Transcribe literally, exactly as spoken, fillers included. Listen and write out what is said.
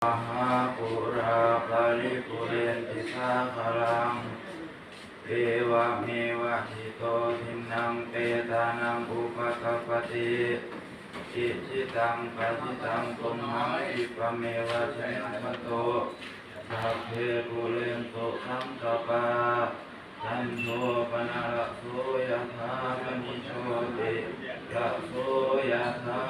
Mahā pūrā paripūrenti sāgaraṃ, evameva ito dinnaṃ petānaṃ upakappati. Icchitaṃ patthitaṃ tumhaṃ khippameva samijjhatu, sabbe pūrentu saṅkappā, cando paṇṇaraso yathā, maṇi jotiraso yathā.